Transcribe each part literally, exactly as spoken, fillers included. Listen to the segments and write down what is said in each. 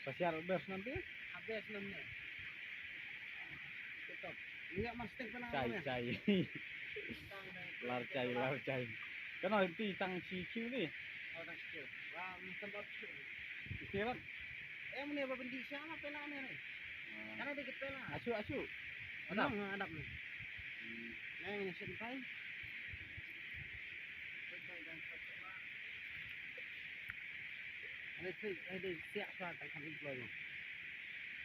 Pasiar ber snam ti? Habis snam ni. Tetap. Iya mas tek pernah. Chai, chai. Lar chai, lar chai. Kano ti tang si kiu ni? Oh, tang si kiu. Wah, mi tempat kiu. Kiu kan? Eh, mene ba bendi siapa pela ni? Karena dikit pela. Asu, asu. Adap. Adap ni. Nah, ini sentai. Sentai dan satu. Ada si, ada siap sa tang kami dulu.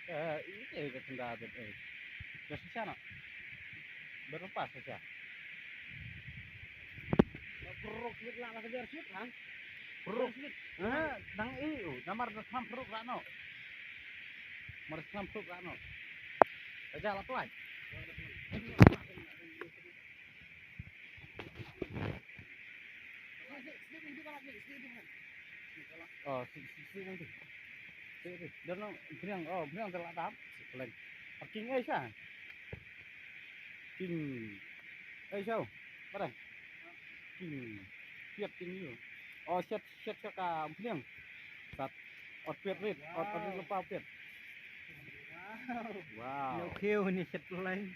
Eh, ini ke senda ada eh. Dah sisa nak. Berlepas sisa. Peruk sweet lah, lah kejar sweet lah. Peruk sweet. Eh, nang i u, namar dah sam peruk lah no. Mar sam peruk lah no. Kerja lah tuai. Oh, si si si nanti. Si si. Dan no, bring, oh, bring telah dap. Paling. Parking eh sa. King. Eh sa. Pada. King. Siap king you. Oh, siap siap siap ka bring. Sat. Ot pet rit, ot ot rit lepa pet. Wow. Yo kêu ni set lain.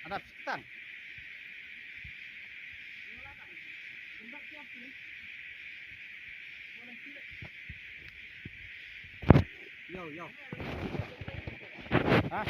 Ada setan. Yo, yo. Hah?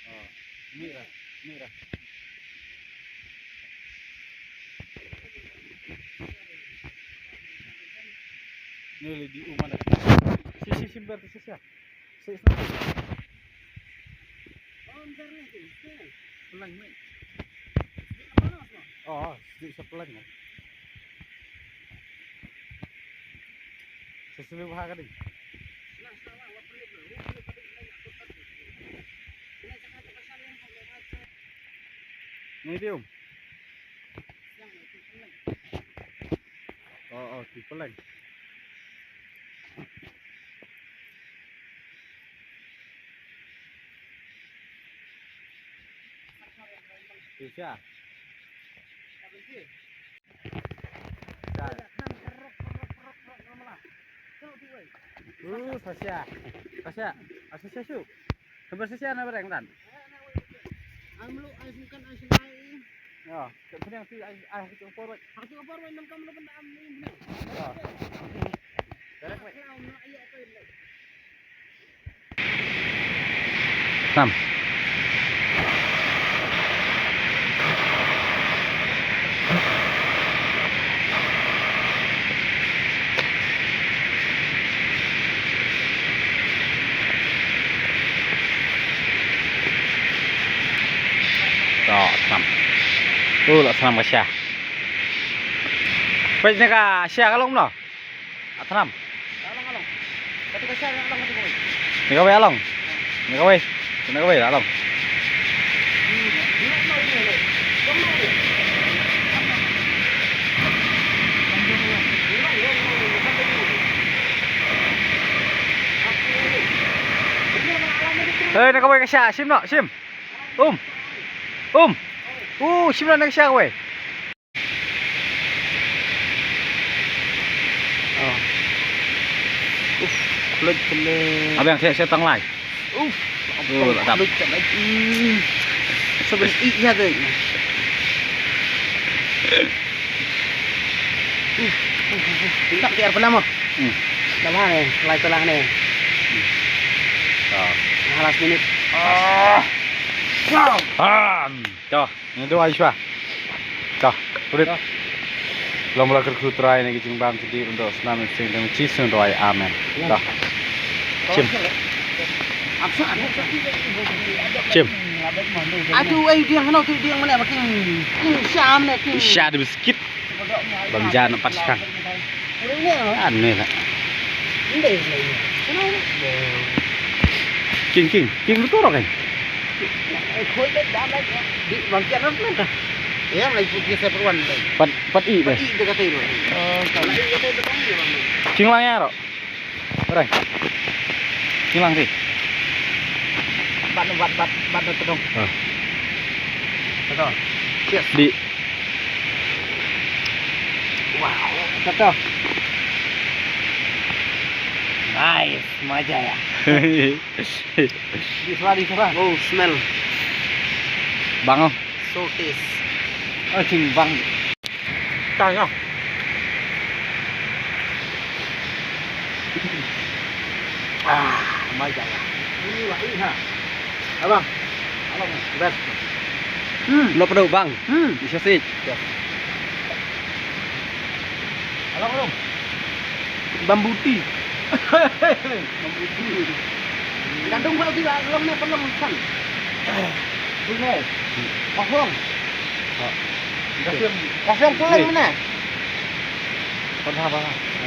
Oh, mih dah, mih dah. Ni lagi di rumah dah. Si, si, si, ber, si, si. Si, si. Pelang ni. Oh, si, si pelang ni. Si, si, ha ka ding. Medium. Oh, oh, ti peleng. Ti sia. Uh, sa sia. Sa sia. Sa sia su. Sa sia na bareng dan. Ai melu, ai sungkan, ai sungkan, ai. Ya, ka pynïang ti ai, ai ha ka por wai. Ha ka por wai nam kam lu benda am ni benda. Ya. Direct wai. Tam. To, tam. Tu la snam ka sha. Peit ne ka sha ka long no. Atnam. Ni ka wei along. Ni ka wei. Ni ka wei along. Hei, ni ka wei ka sha, shim no, shim. Um. Um. Uh, shim no ni ka sha ka wei. Oh. Uf, khlem khlem. Abang siap siap tang lai. Uf. Oh, tak. Khlem khlem. Hmm. Sebab i ya tu. Uf, uf, uf. Minta tiar pernah mo. Hmm. Dah lah ni, lai telah ni. Hmm. Ah. Nah, last minute. Ah. Wow. Ah. Dah. Ngi dei ai shwa. Dah, prit. Long ba la kyrkhu Trai na ki jingbam jingdih, un ïoh snam ïoh sing, dang chi sngewdei. Amen. Dah. Shim. Shim. Atu ai diang hano tu diang mana makin. Sham ne kin. Sha de biskit. Bam jan pat shang. An ne la. King, king, king lu toro kan. Pat, pat i deh. King lang ya ro. Rai. King lang ti. Bat, bat, bat, bat, bat, tedong. Ah. Betul. Cheers. Di. Wow. Betul. Nice, maja ya. Di suara, di suara. Oh, smell. Bang, oh. So taste. Oh, cing bang. Tang, oh. Ah, maja ya. Ini wah, ini ha. Abang. Abang, best. Hmm. Lo pedo bang. Hmm. Bisa sih. Ya. Abang, abang. Bambu tea. Bambu tea. Gantung gua di long ne pelong kan. Sungai. Kosong. Kosong tulang mana? Pernah apa?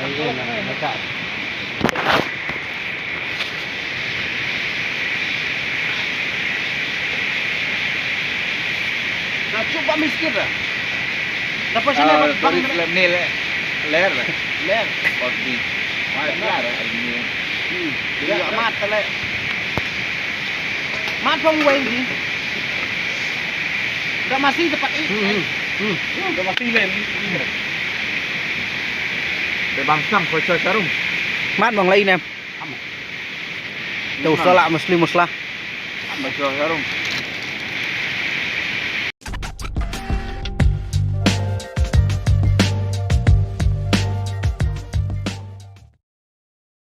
Ayo, nak, nak. Dah cuba miskin dah. Dapat sana. Ah, bang, tulis lem ni le. Ler. Ler. Kot ni. Mai ler ni. Hmm. Dia mat le. Mat pong weng ni. Dah masih dapat i. Hmm. Hmm. Dah masih lem. Dah bang sang kau cakar rum. Mat bang lain em. Te u sala musli musla. Ba shuwa sharung.